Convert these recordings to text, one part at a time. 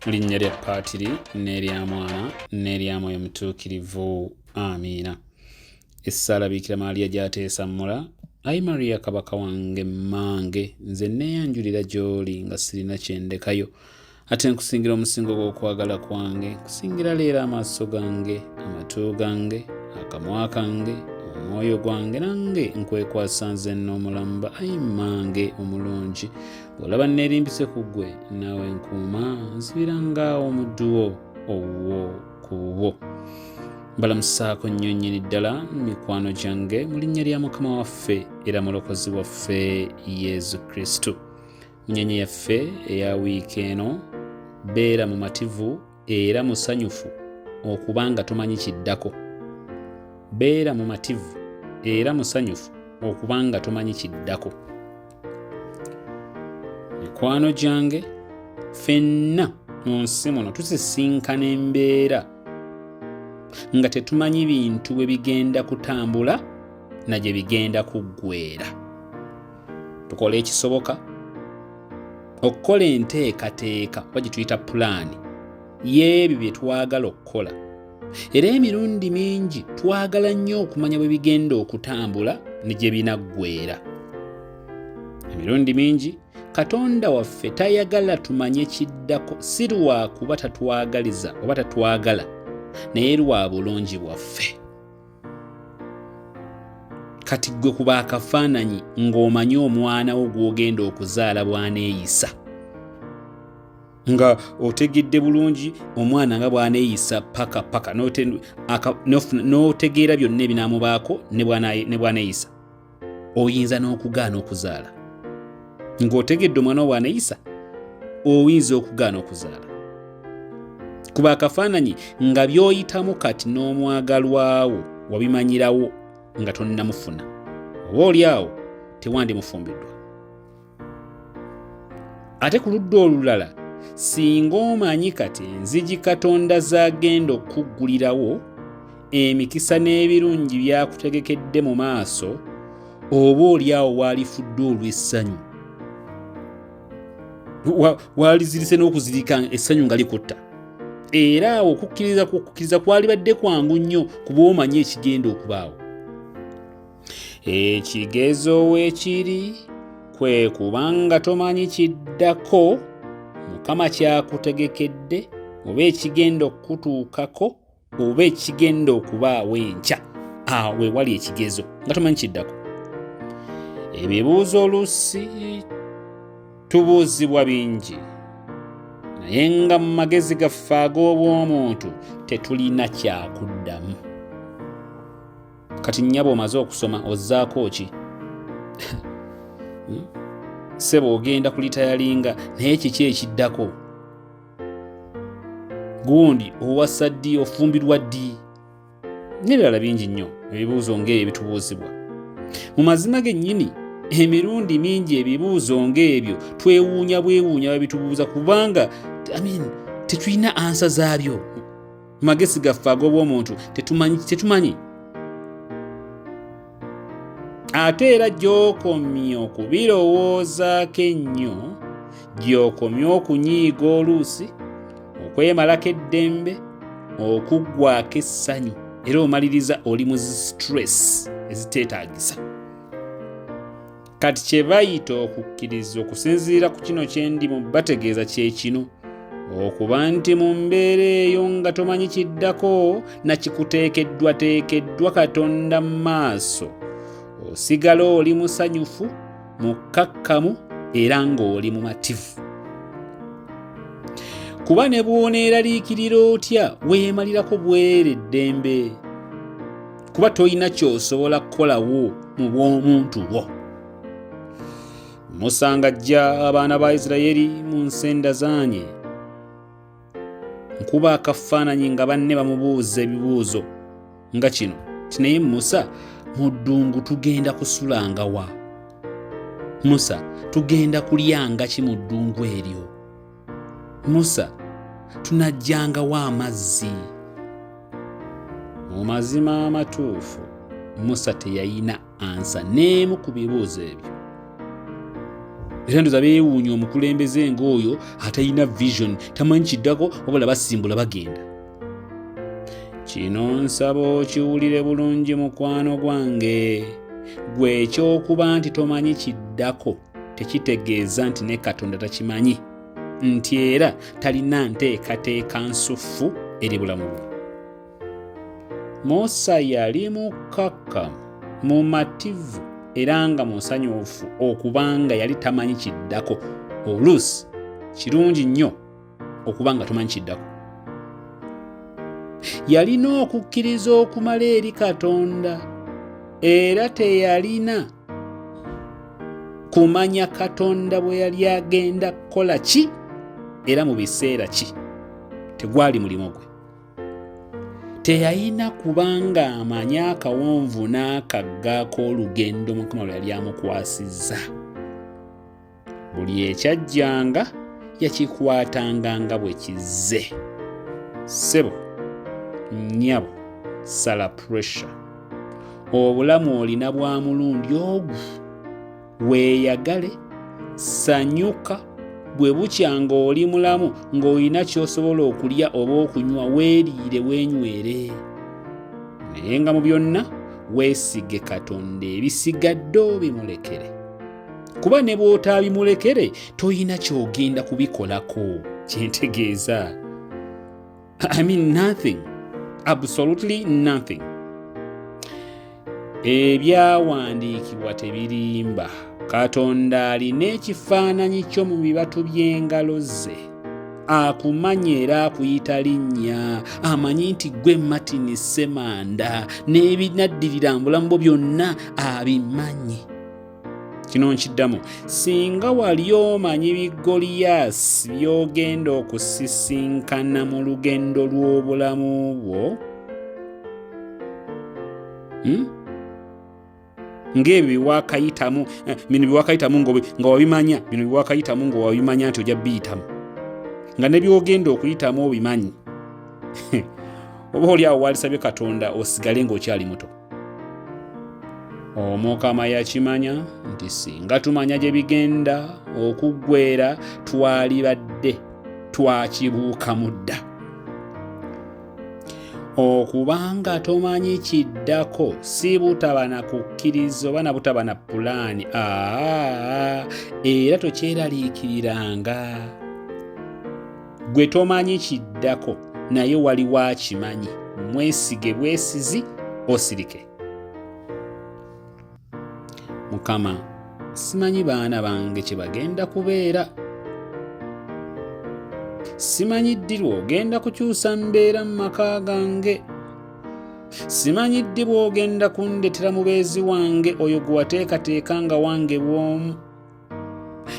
Mu linnya lya Paatiri n'erya Mwana n'erya Mwoyo Mutuukirivu. Amiina. Essaala Biikira Maria gy'ateesammula. Ayi Maria Kabaka wange mmange, nze nneeyanjulira gy'oli nga sirina kye ndekayo. Ate nkusingira omusingo gw'okwagala kwange, nkusingira leero amaaso gange, amatu gange, akamwa kange, omwoyo gwange nange nkwekwasa nze n'omulamba. Ayi mmange omulungi, bw'olaba nneerimbise ku ggwe, naawe nkuuma, nzibira nga omuddu wo owuwo ku bubwo. Mbalamusaako nnyo nnyini ddala mikwano gyange mu linnya lya Mukama waffe era Mulokozi waffe Yesu Kristo. Munyenye yaffe eya wiiki eno, beera mumativu era musanyufu okuba nga tomanyi kiddako. Beera mumativu era musanyufu okuba nga tomanyi kiddako. Mikwano gyange, ffenna mu nsi muno tusisinkana embeera nga tetumanyi bintu bwe bigenda kutambula na gye bigenda kuggweera. Tukola ekisoboka okukola enteekateeka oba gye tuyita pulaani y'ebyo bye twagala okukola, era emirundi mingi twagala nnyo okumanya bwe bigenda okutambula ne gye binaggweera. Emirundi mingi Katonda waffe tayagala tumanye kiddako, si lwakuba tatwagaliza oba tatwagala, naye lwa bulungi bwaffe. Kati ggwe kuba akafaananyi ng'omanyi omwana wo gw'ogenda okuzaala bw'aneeyisa, nga otegedde bulungi omwana nga bw'aneeyisa paka paka, n'otegeera byonna ebinaamubaako ne bw'aneeyisa. Oyinza n'okugaana okuzaala ng'otegedde omwana wo bw'aneeyisa, oyinza okugaana okuzaala. Kuba akafaananyi nga by'oyitamu kati n'omwagalwawo wabimanyirawo nga tonnamufuna, oba oli awo tewandimufumbiddwa. Ate ku ludda olulala, singa omanyi kati enzigi Katonda z'agenda okukuggulirawo, emikisa n'ebirungi by'akutegekedde mu maaso, oba oli awo waalifudde olw'essanyu, waalizirise n'okuzirika essanyu nga likutta. Era awo okukkiriza kwalibadde kwangu nnyo kuba omanyi ekigenda okubaawo. Ekigezo weekiri kwe kubanga tomanyi kiddako Mukama kyakutegekedde, oba ekigenda okukutuukako, oba ekigenda okubaawo enkya. Awo we wali ekigezo nga tomanyi kiddako. Ebibuuzo oluusi tubuuzibwa bingi, naye nga mu magezi gaffe ag'obw'omuntu tetulina kyakuddamu. Kati nnyabo omaze okusoma, ozzaako ki? Ssebo ogenda kulitayalinga, naye kiki ekiddako? Gundi owasa ddi? Ofumbirwa ddi? N'ebirala bingi nnyo ebibuuzo ng'ebyo ebitubuuzibwa. Mu mazima gennyini, emirundi mingi ebibuuzo ng'ebyo twewuunya bwewuunya babitubuuza, kubanga tetulina ansa zaabyo. Mu magezi gaffe ag'obw'omuntu tetumanyi. Ate era gy'okomye okubirowoozaako ennyo, gy'okomye okunyiiga oluusi, okwemalako eddembe, okuggwaako essanyu, era omaliriza oli mu stress eziteetaagisa. Kati kye bayita okukkiriza okusinziira ku kino kye ndi mu bategeeza kye kino, okuba nti mu mbeera eyo nga tomanyi kiddako na kikuteekeddwateekeddwa Katonda mu maaso, osigala oli musanyufu, mukkakkamu era ng'oli mumativu. Kuba ne bw'oneeraliikirira otya, weemalirako bwere eddembe, kuba tolina ky'osobola kukolawo mu bw'omuntu bwo. Musa ng'aggya abaana ba Isirayiri mu nsi endazaanye, nkuba akafaananyi nga banne bamubuuza ebibuuzo nga kino ti, naye Musa, mu ddungu tugenda kusulanga wa? Musa, tugenda kulyanga ki mu ddungu eryo? Musa, tunajjangawo amazzi? Mu mazima amatuufu, Musa teyayina ansa n'emu ku bibuuzo ebyo. Era ndoza beewuunya omukulembeze ng'oyo atalina vision, tamanyi kiddako, wabula basimbula bagenda. Kino nsaba okiwulire bulungi mukwano gwange, gwe ekyokuba nti tomanyi kiddako tekitegeeza nti ne Katonda takimanyi, nti era talina nteekateeka nsuffu eri bulamu bwo. Musa yali mukkakkamu, mumativu era nga musanyufu okubanga yali tamanyi kiddako. Oluusi kirungi nnyo okuba nga tomanyi kiddako. Yalina okukkiriza okumala eri Katonda, era teyalina kumanya Katonda bwe yali agenda kukola ki era mu biseera ki. Tegwali mulimu gwe. Teyalina kubanga amanyi akawonvu n'akagga ak'olugendo Mukama lwe yali amukwasizza. Buli ekyajjanga yakikwatanga nga bwe kizze. Ssebo, nnyabo, sala pressure. Obulamu olina bwa mulundi ogu. Weeyagale, sanyuka, bwe bukya ng'oli mulamu, ng'olina ky'osobola okulya oba okunywa, weeriire, weenywere. Naye nga mu byonna weesige Katonda, ebisigadde obimulekere. Kuba ne bw'otaabimulekere toyina ky'ogenda kubikolako. Kyentegeeza, I mean nothing, absolutely nothing. Ebyawandiikibwa tebirimba. Katonda alina ekifaananyi kyo mu bibatu by'engalo ze. Akumanyi era akuyita linnya. Amanyi nti ggwe Martin Ssemanda, n'ebinaddirira mu bulamu bwo byonna abimanyi. Kino nkiddamu, singa wali omanyi bi Goliyaasi by'ogenda okusisinkana mu lugendo lw'obulamu bwo, ng'ebyo byewakayitamu, bino byewakayitamu nga wabimanya, bino byewakayitamu nga wabimanya nti ojja biyitamu, nga ne by'ogenda okuyitamu obimanyi, oba oli awo walisabye Katonda osigale ng'okyali muto. Omukama yakimanya nti singa tumanya gye bigenda okuggwera twalibadde twakibuukamu dda. Okubanga tomanyi kiddako si butaba na kukkiriza oba na butaba na pulaani, era tokyeraliikiriranga. Gwe tomanyi kiddako naye waliwo akimanyi, mwesige bwesizi osirike. Mukama, simanyi baana bange kye bagenda kubeera, simanyi ddi lw'ogenda kukyusa mbeera mu maka gange, simanyi ddi bw'ogenda kundetera mubeezi wange oyo gwe wateekateeka nga wange bw'omu,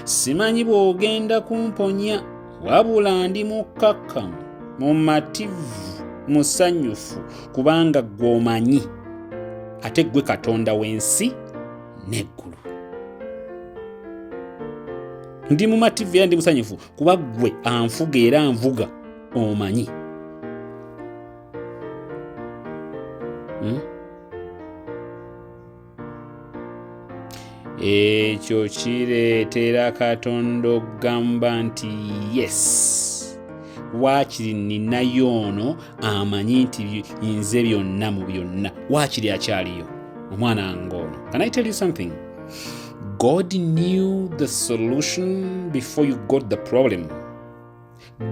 simanyi bw'ogenda kumponya, wabula ndi mukkakkamu, mumativu, musanyufu, kubanga ggwe omanyi, ate ggwe Katonda w'ensi n'eggulu. Ndi mumativu era ndi musanyufu kuba ggwe anfuga era anvuga omanyi. Ekyo kireetera Katonda okugamba nti yes, waakiri ninayo ono amanyi nti nze byonna mu byonna, waakiri akyaliyo omwana ng'ono. Can I tell you something? God knew the solution before you got the problem.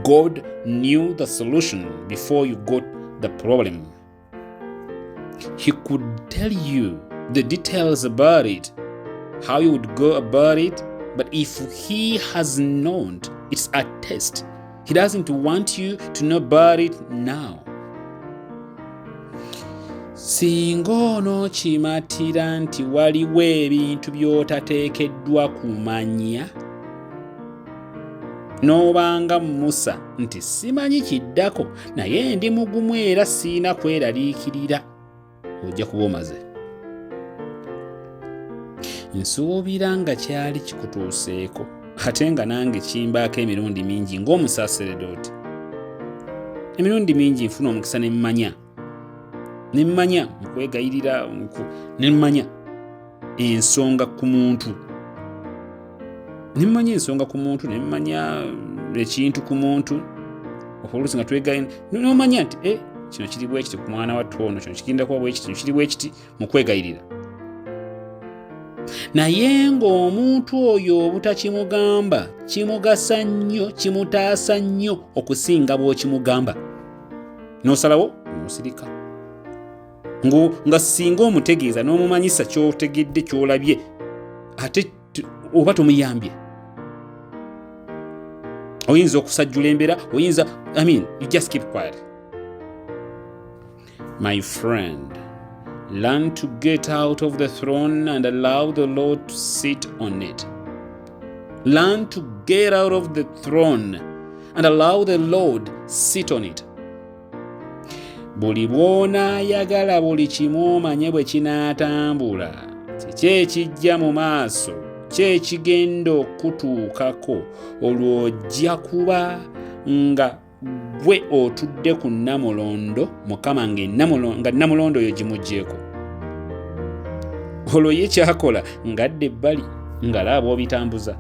God knew the solution before you got the problem. He could tell you the details about it, how you would go about it, but if he has not, it's a test. He doesn't want you to know about it now. Singa onookimatira nti waliwo ebintu by'otateekeddwa kumanya, n'obanga Musa nti simanyi kiddako naye ndi mugumu era siina kweraliikirira, ojja kuba omaze. Nsuubira nga kyali kikutuuseeko, ate nga nange kimbaako emirundi mingi ng'omusaseredooti. Emirundi mingi nfuna omukisa ne mmanya mu kwegayirira, ne mmanya ensonga ku muntu. Ne mmanya ensonga ku muntu, ne mmanya ekintu ku muntu, oluusi nga twegaye n'omanya nti kino kiri bwe kiti ku mwana wattu ono, kino kigenda kuba bwe kiti, kino kiri bwe kiti mu kwegayirira. Naye ng'omuntu oyo obutakimugamba kimugasa nnyo, kimutaasa nnyo okusinga bw'okimugamba. N'osalawo n'osirika. Nga singa omutegeeza n'omumanyisa ky'otegedde, ky'olabye, ate oba tomuyambye. Oyinza okusajjula embeera, oyinza, I mean, you just keep quiet. My friend, learn to get out of the throne and allow the Lord to sit on it. Learn to get out of the throne and allow the Lord sit on it. Buli bw'onaayagala buli kimu omanye bwe kinaatambula, kiki ekijja mu maaso, ki ekigenda okutuukako, olwo ojja kuba nga gwe otudde ku nnamulondo, Mukama nga nnamulondo oyo gimuggyeeko. Olwo ye kyakola ng'adda ebbali ng'alaba bw'obitambuza.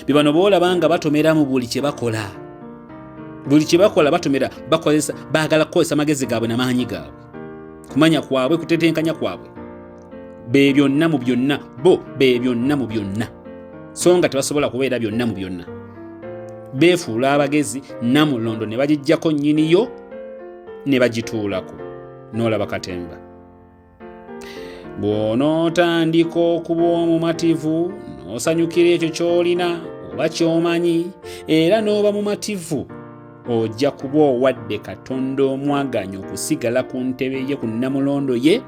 Be bano b'olaba nga batomera mu buli kye bakola. Buli kye bakola batomera, baagala kukozesa magezi gaabwe n'amaanyi gaabwe, kumanya kwabwe, kutetenkanya kwabwe. Be byonna mu byonna, bo be byonna mu byonna, so nga tebasobola kubeera byonna mu byonna. Beefuula abagezi, nnamulondo ne bagiggyako nnyiniyo ne bagituulako. N'olaba katemba. Bw'onootandika okuba omumativu n'osanyukira ekyo ky'olina oba ky'omanyi, era n'oba mumativu, ojja kuba owadde Katonda omwaganya okusigala ku ntebe ye, ku nnamulondo ye,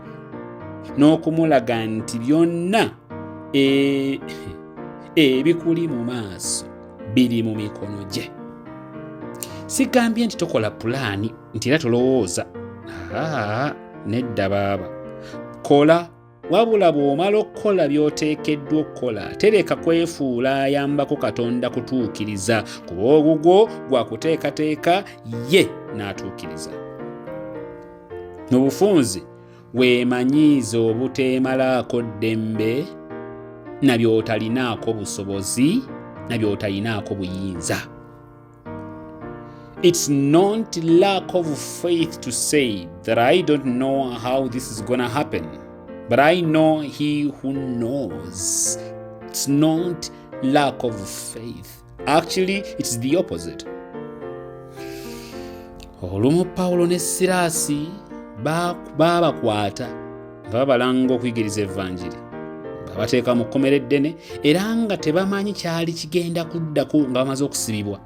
n'okumulaga nti byonna ebikuli mu maaso biri mu mikono gye. Sigambye nti tokola pulaani, nti era tolowooza. Aa, nedda baaba, kola. Wabula bw'omala okukola by'oteekeddwa okukola, tereka kwefuula ayambako Katonda kutuukiriza, kuba ogugwo gwa kuteekateeka, ye n'atuukiriza. Mu bufunze, weemanyiize obuteemalaako ddembe na by'otalinaako busobozi na by'otalinaako buyinza. It's not lack of faith to say that I don't know how this is gonna happen, but I know he who knows. It's not lack of faith. Actually, it's the opposite. Olumu Pawulo ne Siraasi baabakwata nga babalanga okuyigiriza evanjiri, nga bateeka mu kkomera eddene, era nga tebamanyi kyali kigenda kuddako nga bamaze okusibibwa.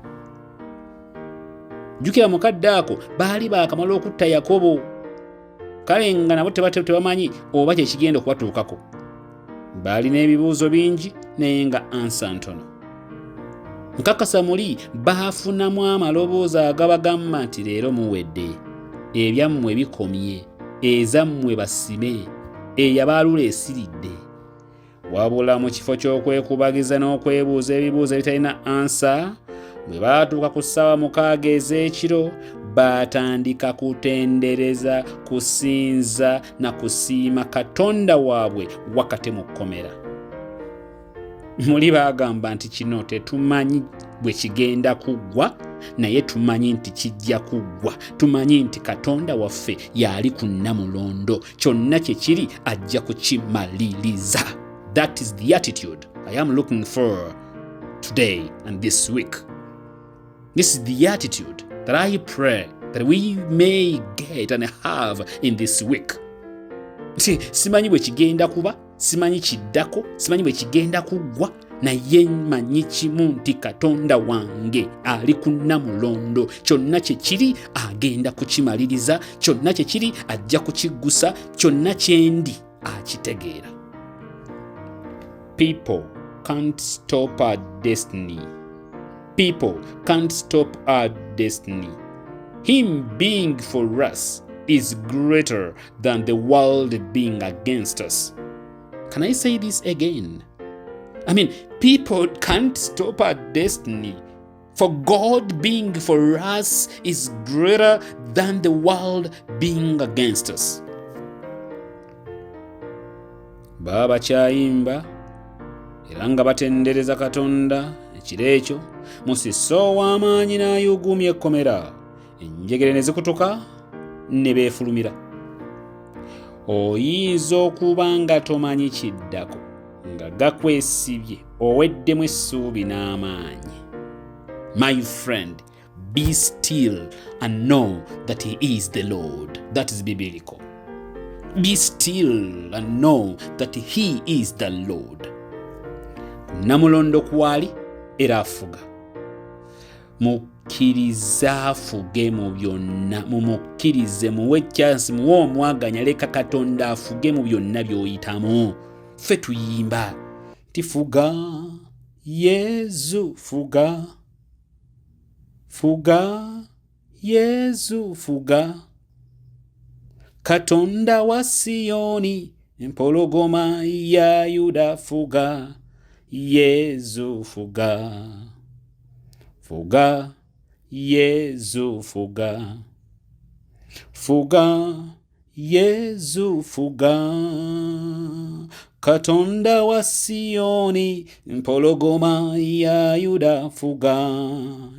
Jjukira mukadde ako baali baakamala okutta Yakobo, kale nga nabo tebamanyi oba kyekigenda okubatuukako. Baalina ebibuuzo bingi naye nga answer ntono. Nkakasa muli baafunamu amaloboozi agabagamba nti leero muwedde, ebyammwe bikomye, ezammwe basime, eyabaalula esiridde. Wabula mu kifo ky'okwekubagiza n'okwebuuza ebibuuzo ebitalina answer, bwe baatuuka ku ssaawa 6 ez'ekiro, baatandika kutendereza, kusinza na kusiima Katonda waabwe wakati mu kkomera. Muli baagamba nti kino tetumanyi bwe kigenda kuggwa, naye tumanyi nti kijja kuggwa. Tumanyi nti Katonda waffe y'ali ku nnamulondo, kyonna kye kiri ajja kukimaliriza. That is the attitude I am looking for today and this week. This is the attitude that I pray that we may get and have in this week. Simanyi bwe kigenda kuba, simanyi kiddako, simanyi bwe kigenda kuggwa, naye mmanyi kimu nti Katonda wange ali ku nnamulondo. Kyonna kye kiri agenda kukimaliriza, kyonna kye kiri ajja kukiggusa, kyonna kye ndi akitegeera. People can't stop our destiny. People can't stop our destiny. Him being for us is greater than the world being against us. Can I say this again? People can't stop our destiny. For God being for us is greater than the world being against us. Baba bakyayimba. Era nga batendereza Katonda ekiro ekyo, musisi ow'amaanyi n'ayuuguumya ekkomera, enjegere ne zikutuka ne beefulumira. Oyinza okuba nga tomanyi kiddako, nga gakwesibye, oweddemu essuubi n'amaanyi. My friend, be still and know that he is the Lord. That is biblical. Be still and know that he is the Lord. Namulondo kwali era afuga. Mukkirize afuge mu byonna, mumukkirize, muwe chance, muwe omwaganya, leka Katonda afuge mu byonna by'oyitamu. Ffe tuyimba nti fuga Yezu, fuga, fuga Yezu, fuga, Katonda wa Siyoni, empologoma ya Yuda, fuga Yezu, fuga, fuga Yezu, fuga, fuga Yezu, fuga, Katonda wa Siyoni, empologoma ya Yuda, fuga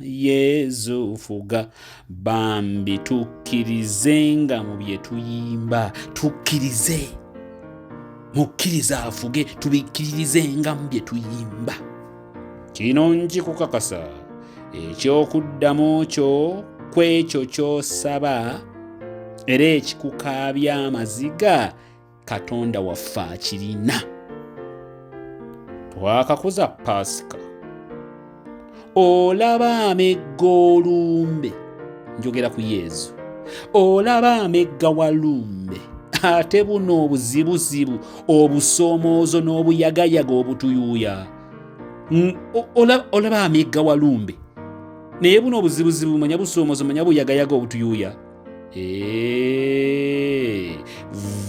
Yezu, fuga. Bambi tukkirizenga mu bye tuyimba, tukkirize, mukkirize afuge, tubikkiririzenga mu bye tuyimba. Kino nkikukakasa, eky'okuddamu kyo kw'ekyo ky'osaba era ekikukaabya amaziga, Katonda waffe akirina. Twakakuza Paasika, olaba amegga olumbe, njogera ku Yezu, olaba amegga walumbe, ate buno obuzibuzibu, obusoomoozo n'obuyagayaga obutuyuuya. Olaba amegga walumbe, naye buno obuzibuzibu, manya busoomoozo, manya buyagayaga obutuyuuya.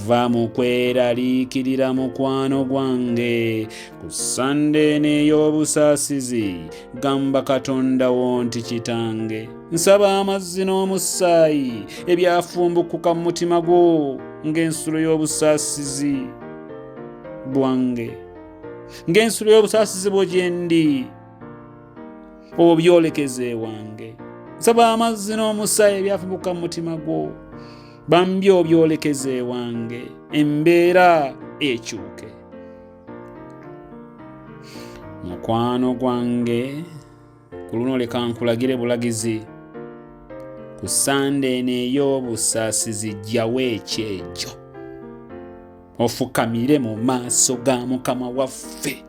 Va mu kweraliikirira mukwano gwange. Ku Sande eno ey'obusaasizi, gamba Katonda wo nti, Kitange, nsaba amazzi n'omusaayi ebyafumbukuka mu mutima gwo ng'ensulo y'obusaasizi bwange, ng'ensulo y'obusaasizi bwo gye ndi, obyolekeza ewange. Nsaba amazzi n'omusaayi ebyafumbuka mu mutima gwo, bambi obyolekeza ewange, embeera ekyuke. Mukwano gwange, ku luno leka nkulagire bulagizi. Ku Sande eno ey'obusaasizi, jjawo ekyejo, ofukamire mu maaso ga Mukama waffe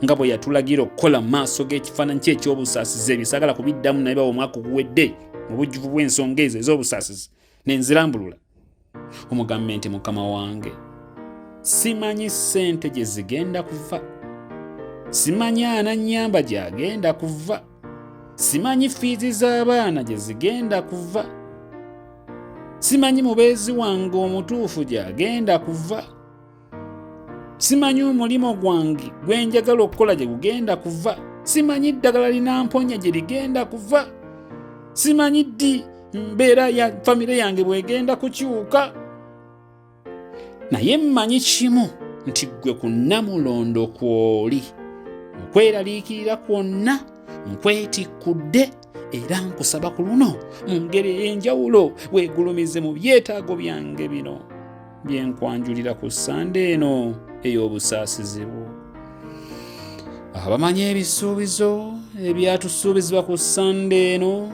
nga bwe yatulagira okukola mu maaso g'ekifaananyi kye eky'obusaasizi. Ebyo saagala kubiddamu, naye bawa omwaka oguwedde mu bujjuvu bw'ensonga ezo ez'obusaasizi nenzirambulula. Omugambe nti, Mukama wange, simanyi ssente gye zigenda kuva, simanyi anannyamba gy'agenda kuva, simanyi fiizi z'abaana gye zigenda kuva, simanyi mubeezi wange omutuufu gy'agenda kuva, simanyi omulimu gwange gwe njagala okukola gye gugenda kuva, simanyi ddagala linamponya gye ligenda kuva, simanyi ddi mbeera ya famire yange bw'egenda kukyuka, naye mmanyi kimu nti ggwe ku nnamulondo kw'oli. Okweraliikirira kwonna nkwetikkudde, era nkusaba ku luno mu ngeri ey'enjawulo weegulumize mu byetaago byange bino bye nkwanjulira ku Ssande eno ey'obusaasizi bwo. Abamanyi ebisuubizo ebyatusuubizibwa ku Ssande eno,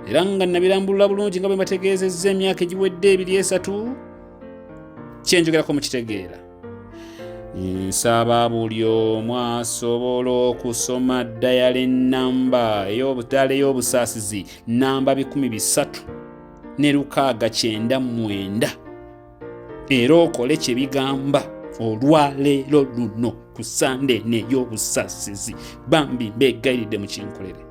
era nga nabirambulula bulungi nga bwe mbategeezezza emyaka egiwedde 2 3, kyenjogerako mukitegeera. Nsaba buli omu asobola okusoma dial ennamba ey'obutaala ey'obusaasizi, namba 369, era okole kye bigamba olwaleero luno ku Sande eno ey'obusaasizi. Bambi mbeegayiridde mukinkolere.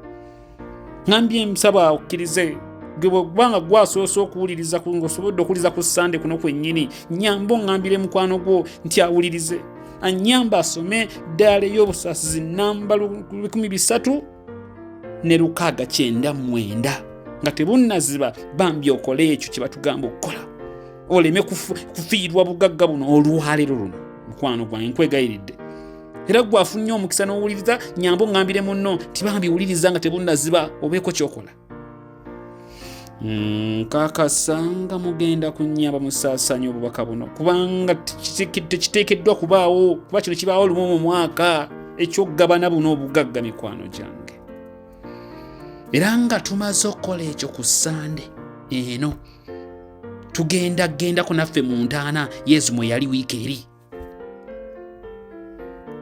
Ŋambye nsaba okkirize kubanga gwasoose okuwuliriza, ng'osobodde okuwuliriza ku Sande kuno kwennyini, nyamba oŋŋambire mukwano gwo nti awulirize, anyamba asome ddaala ey'obusaasizi namba 369 nga tebunnaziba. Bambi okole ekyo kye batugamba okukola, oleme kufiirwa bugagga buno olwaleero luno. Mukwano gwange, nkwegayiridde. Era gwe afunye omukisa n'owuliriza, nyamba oŋŋambire munno nti bambi wuliriza nga tebunnaziba, obeeko kyokola. Nkakasa nga mugenda kunnyamba musaasanya obubaka buno, kubanga tekiteekeddwa kubaawo, kuba kino kibaawo lumu mu mwaka ekyokugabana buno obugagga, mikwano gyange. Era nga tumaze okukola ekyo ku Sande eno, tugenda gendako naffe mu ntaana Yezu mwe yali wiiki eri.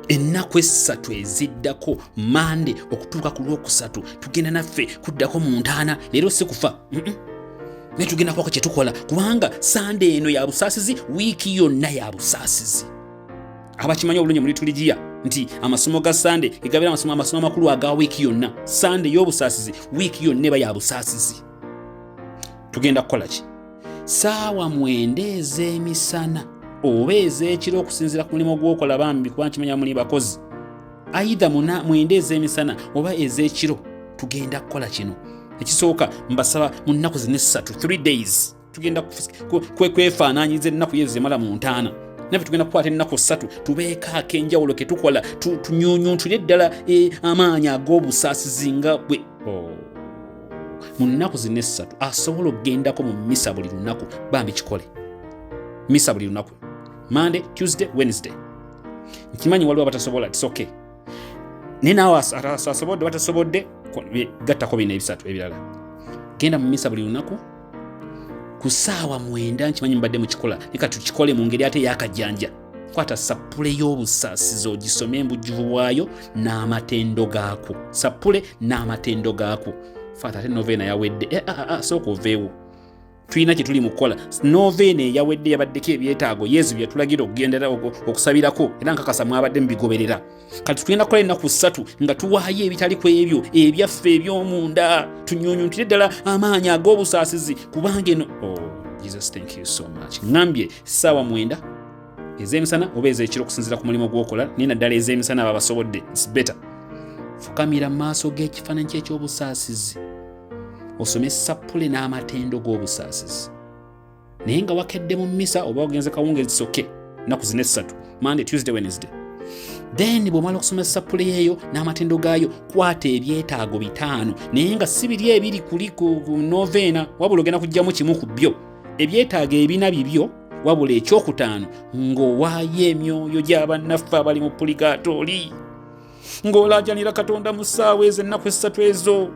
Ennaku 3 eziddako, Mande okutuuka ku Lwokusatu, tugenda naffe kuddako mu ntaana. Leero si kufa, naye tugenda kubako kye tukola, kubanga Sande eno ya busaasizi, wiiki yonna ya busaasizi. Abakimanyi obulungi mu lituligiya nti amasomo ga Sande gegabeera amasomo amakulu aga wiiki yonna. Sande y'obusaasizi, wiiki yonna eba ya busaasizi. Tugenda kukola ki? Saawa 9 ez'emisana oba ez'ekiro, okusinziira ku mulimu gw'okola, bambi, kuba nkimanya muli bakozi, aidha 9 ez'emisana oba ez'ekiro, tugenda kukola kino. Ekisooka, mbasaba mu nnaku zino 3, 3 days, tugenda kwefaananyiza ennaku Yezu zemala mu ntaana. Naffe tugenda kukwata ennaku 3, tubeeko ak'enjawulo ke tukola, tunyunyuntulire ddala amaanyi ag'obusaasizi nga bwe. Oh. Mu nnaku zino 3, asobola okugendako mu misa buli lunaku, bambi kikole. Misa buli lunaku, Monday, Tuesday, Wednesday. Nkimanyi waliwo abatasobola, it's okay, naye naawe asobodde, batasobodde, gattako bino ebisatu ebirala. Genda mu misa buli lunaku ku saawa 9. Nkimanyi mubadde mukikola, naye kati tukikole mu ngeri ate eyakajjanja. Kwata sappule y'obusaasizi, ogisome embujjuvu bwayo n'amatendo gaakwo. Sappule n'amatendo gaakwo. Fata, ate noveena yawedde. Sooka oveewo, tulina kye tuli mu kukola. Noveena eyawedde yabaddeko ebyetaago Yezu bye yatulagira okugendera okusabirako, era nkakasa mwabadde mubigoberera. Kati tugenda kukola ennaku 3 nga tuwaayo ebitali ku ebyo ebyaffe eby'omunda, tunyunyuntire ddala amaanyi ag'obusaasizi, kubanga eno, oh, Jesus, thank you so much. Ŋŋambye ssaawa 9 ez'emisana oba ez'ekiro, okusinziira ku mulimu gw'okola, naye naddala ez'emisana aba basobodde, it's better. Fukamira mu maaso g'ekifaananyi ky'ekyobusaasizi, osome sappule n'amatendo g'obusaasizi. Naye nga wakedde mu misa oba ogenze kawungezi, soke nnaku zino 3, Monday, Tuesday, Wednesday. Then bw'omala okusoma sappule yeeyo n'amatendo gaayo, kwata ebyetaago 5, naye nga si biri ebiri kuli ku noveena, wabula ogenda kuggyamu kimu ku byo. Ebyetaago 4 bibyo, wabula ekyokutaano ng'owaayo emyoyo gy'abannaffe abali mu puligaatooli, ng'olaajanira Katonda mu ssaawa ezo, ennaku 3 ezo.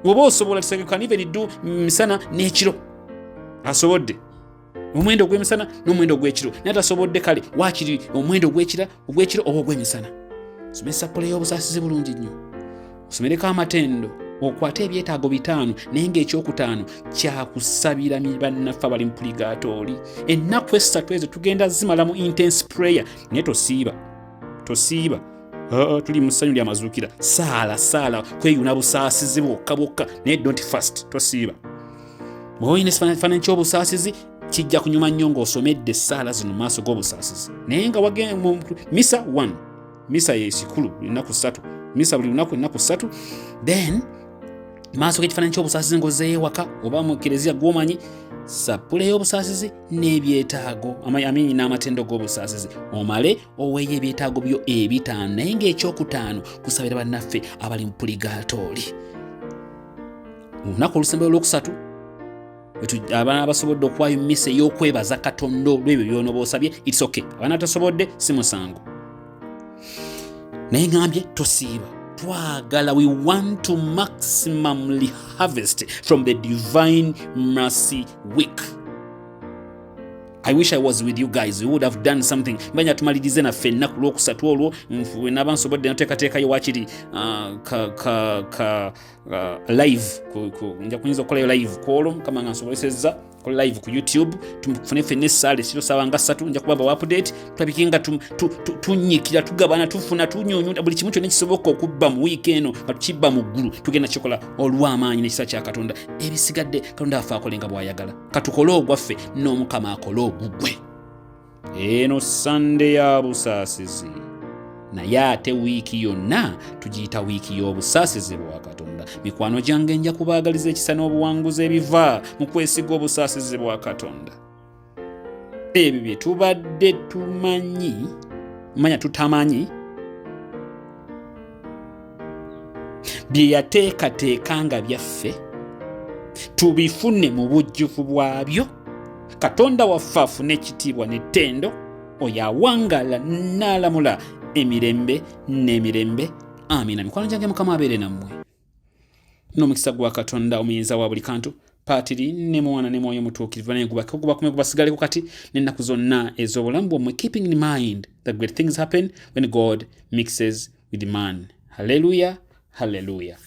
Oba osobola, can even do misana n'ekiro, asobodde omwenda ogw'emisana n'omwenda ogw'ekiro, naye tasobodde, kale waakiri omwenda ogw'ekiro oba ogw'emisana. Soma essapule y'obusaasizi bulungi nnyo, osomereko amatendo, okwate ebyetaago 5, naye ng'ekyokutaano kyakusabira bannaffe abali mu puligaatooli. Ennaku 3 ezo tugenda zimala mu intense prayer, naye tosiiba, tosiiba. Tuli mu ssanyu ly'amazuukira. Saala, saala kweyuna busaasizi bwokka bwokka, naye don't fast, tosiiba. Bw'oba olina ekifaananyi ky'obusaasizi, kijja kunyuma nnyo ng'osomedde essaala zino mu maaso g'obusaasizi. Naye nga misa 1, misa yesikulu ennaku 3, misa buli lunaku ennaku 3, then maaso g'ekifaananyi ky'obusaasizi ng'ozzeeyo ewaka oba mu kereziya gw'omanyi, sappule y'obusaasizi n'ebyetaago, aminyi n'amatendo g'obusaasizi, omale oweeyo ebyetaago byo 5, naye ng'ekyokutaano kusabira bannaffe abali mu puligaatooli. Olunaku olusembayo, olwokusatu, abaana abasobodde okuwaayo misa ey'okwebaza Katonda olw'ebyo by'onooba osabye, it's okay. Abaana tasobodde, si musango, naye ŋambye tosiiba. Twagala, we want to maximumly harvest from the Divine Mercy Week. I wish I was with you guys. We would have done something. Mbanya tumalirize naffe ennaku lwokusatu olwo, naba nsobodde nateekateekayo wakiri ka live nja kuyinza okukolayo live kwolwo, Mukama nga nsobolesezza kola live ku YouTube, tufune ffenna essaala ekiro saawa nga 3. Nja kuba bawa update, tulabike nga tunyiikira, tugabana, tufuna, tunyunyunta buli kimu kyonna ekisoboka okubba mu wiiki eno nga tukibba mu ggulu. Tugenda kikola olw'amaanyi n'ekisa kya Katonda. Ebisigadde Katonda afe akole nga bw'ayagala. Katukole ogwaffe n'Omukama akole ogugwe. Eno Sande ya busaasizi, naye ate wiiki yonna tugiyita wiiki y'obusaasizi bwa Katonda. Mikwano gyange, nja kubaagaliza ekisa n'obuwanguzi ebiva mu kwesiga obusaasizi bwa Katonda. Ebyo bye tubadde tumanyi Manya tutamanyi bye yateekateeka nga byaffe tubifune mu bujjuvu bwabyo. Katonda waffe afune ekitiibwa n'ettendo, oyo awangaala n'alamula emirembe n'emirembe. Amina. Mikwano gyange, Mukama abeere nammwe n'omukisa gwa Katonda omuyinza wa buli kantu, Paatiri ne Mwana ne Mwoyo Mutuukirivu, naye gubake, gubakume, gubasigaleko kati n'ennaku zonna ez'obulamu bwammwe, keeping in mind that great things happen when God mixes with man. Hallelujah, hallelujah.